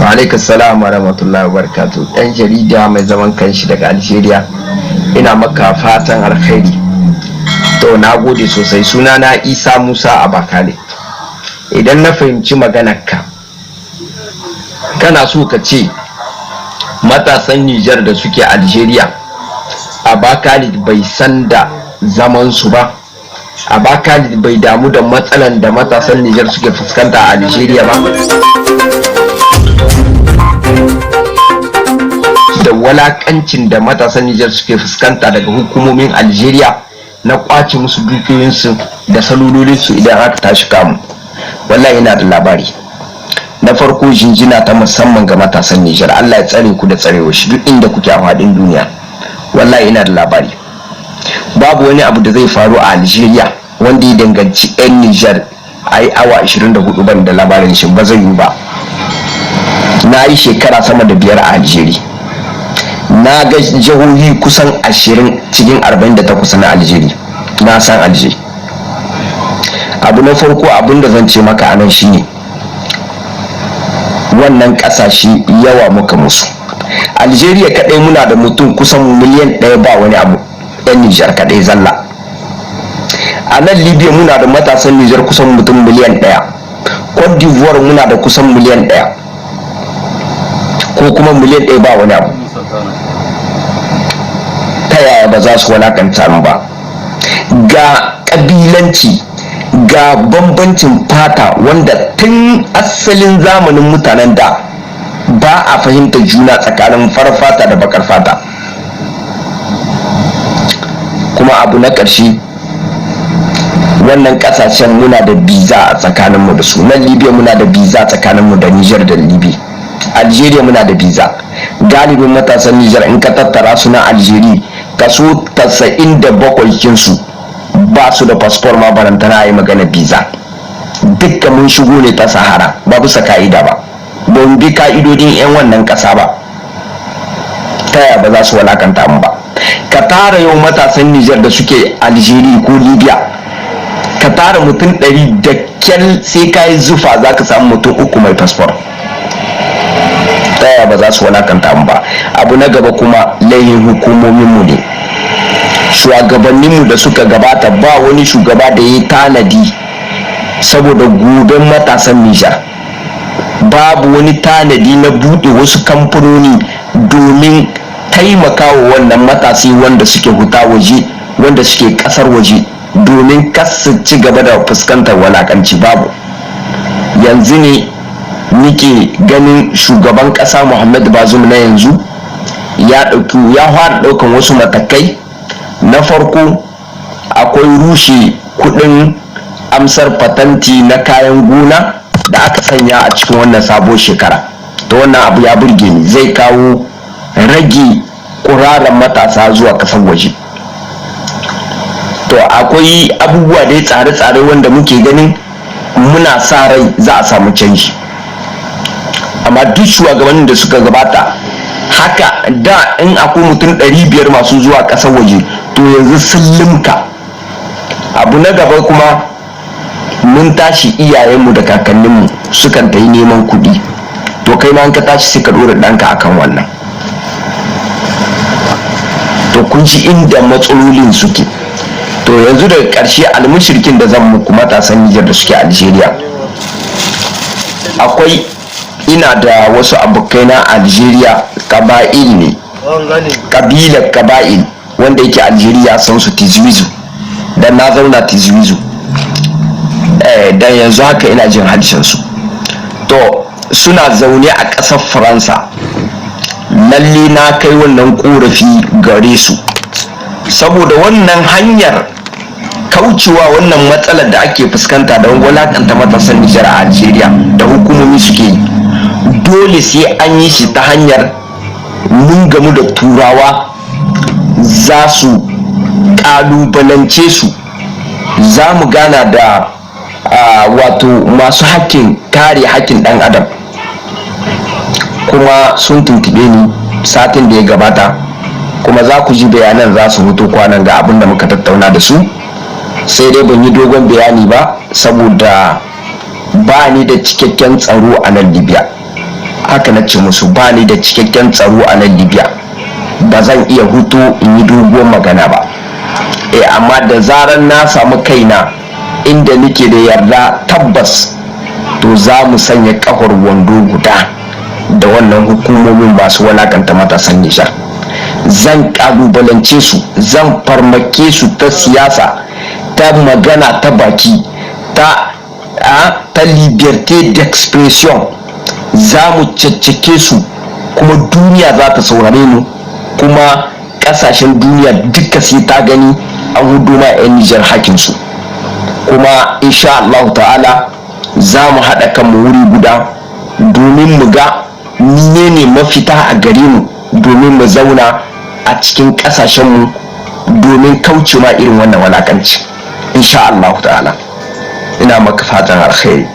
Alaikum salam wa rahmatullahi wa barakatuh. Ɗan jarida mai zaman kanshi daga Algeria, ina maka fatan alkhairi. To, na gode sosai. Suna na Isa Musa Abakale. Idan na fahimci maganarka, kana so ka ce matasan Nijar da suke Algeria, Abakali bai san da zamansu ba, Abakali bai damu da matsalan da matasan Nijar suke fuskanta a Algeria ba, da walakancin da matasan Nijar suke fuskanta daga hukumomin Algeria na kwace musu dukiyoyinsu da salulolinsu idan aka tashi kamu. Wallahi ina da labari. Na farko, jinjina ta musamman ga matasan Nijar. Allah ya tsare ku da tsarewa shi duk inda kuke a faɗin duniya. Wallahi ina da labari. Babu wani abu da zai faru a Algeria wanda ya danganci 'yan Nijar a yi awa 24 ban da labarin shi, ba zai yi ba. Na yi shekara sama da 5 a Algeria, na ga jihohi kusan 20 cikin 48 na Algeria, na san Algeria. Abu na farko, abin da zan ce maka anan shine, wannan kasashe yawa muka musu. Algeria kadai muna da mutum kusan miliyan 1 ba wani abu, yan Nijar kadai zalla. A nan Libya muna da matasan Nijar kusan mutum miliyan 1. Cote d'Ivoire muna da kusan miliyan 1 ko kuma miliyan 1 ba wani abu. Ta yaya ba za su walakanta mu ba? Ga kabilanci, ga bambancin fata, wanda tun asalin zamanin mutanen da ba a fahimtar juna tsakanin farar fata da bakar fata. Kuma abu na ƙarshe, wannan ƙasashen muna da biza a tsakaninmu da su. Nan Libya muna da biza tsakaninmu da Niger da Libya. Algeria muna da biza. Galibin matasan Niger, in ka tattara su na Algeria, kaso 97 kinsu ba su da fasfor ma, barantana a yi magana biza. Dukkan mun shigo ne ta Sahara, ba bisa ka'ida ba, ba mu bi ka'idodin 'yan wannan ƙasa ba. Ta yaya ba za su walakanta mu ba? Ka tara yau matasan Nijar da suke Algeria ko Libya, ka tara mutum 100, da kyal sai ka yi zufa za ka samu mutum uku mai fasfor. Ta yaya ba za su walakanta mu ba? Abu na gaba kuma, laihin hukumominmu ne, shugabanninmu da suka gabata. Ba wani shugaba da ya tanadi saboda goben matasan Nijar. Babu wani tanadi na buɗe wasu kamfanoni domin taimakawa wannan matasi wanda suke huta waje, wanda suke ƙasar waje, domin kasu ci gaba da fuskantar walakanci. Babu. Yanzu ne nike ganin shugaban ƙasa Muhammad Bazum na yanzu ya ɗauki, ya fara ɗaukan wasu matakai. Na farko, akwai rushe kuɗin amsar fatanti na kayan gona da aka sanya a cikin wannan sabon shekara. To, wannan abu ya burge ni, zai kawo rage kuraren matasa zuwa kasar waje. To, akwai abubuwa dai, tsare-tsare wanda muke ganin muna sa rai za a samu canji. Amma duk shugabannin da suka gabata haka da, in akwai mutum 500 masu zuwa ƙasar waje, to yanzu sun limka. Abu na gaba kuma, mun tashi iyayenmu da kakanninmu sukan ta yi neman kuɗi. To, kai ma ka tashi sai ka ɗora ɗanka akan wannan. To, kun ji inda matsalolin suke. To, yanzu daga ƙarshe, almushirkin da zan muku, matasan Nijar da suke Algeria, akwai, ina da wasu abokai na Algeria, kaba'il ne, kabilar kaba'il wanda yake Algeria, san su Tizwizu, dan na zauna Tizwizu, dan yanzu haka ina jin harshen su. To, suna zaune a ƙasar Faransa. Lalle na kai wannan korafi gare su, saboda wannan hanyar kaucewa wannan matsalar da ake fuskanta da wulakanta matasan Nijar a Algeria da hukumomi suke yi, dole sai an yi shi ta hanyar mun gamu da Turawa, za su kalubalance su. Za mu gana da wato masu hakkin kare hakkin dan adam, kuma sun tuntube ni satin da ya gabata. Kuma za ku ji bayanan za su hutu kwanan ga abin da muka tattauna da su. Sai dai ban yi dogon bayani ba, saboda ba ni da cikakken tsaro a nan Libya. Haka na ce musu, ba ni da cikakken tsaro a nan Libya, ba zan iya hutu in yi doguwar magana ba. E, amma da zarar na samu kaina inda nake da yarda tabbas, to za mu sanya kafar wando guda da wannan hukumomin masu walakanta matasan Nijar. Zan kalubalance su, zan farmake su ta siyasa, ta magana ta baki, ta liberté d'expression. Za mu caccake su, kuma duniya za ta saurare mu, kuma kasashen duniya duka sai ta gani an hudu ma 'yan Nijar hakinsu. Kuma insha Allah ta'ala za mu haɗa kanmu wuri guda domin mu ga menene mafita a gare mu, domin mu zauna a cikin ƙasashenmu, domin kauce ma irin wannan walakanci, insha Allah ta'ala. Ina maka fatan alkhairi.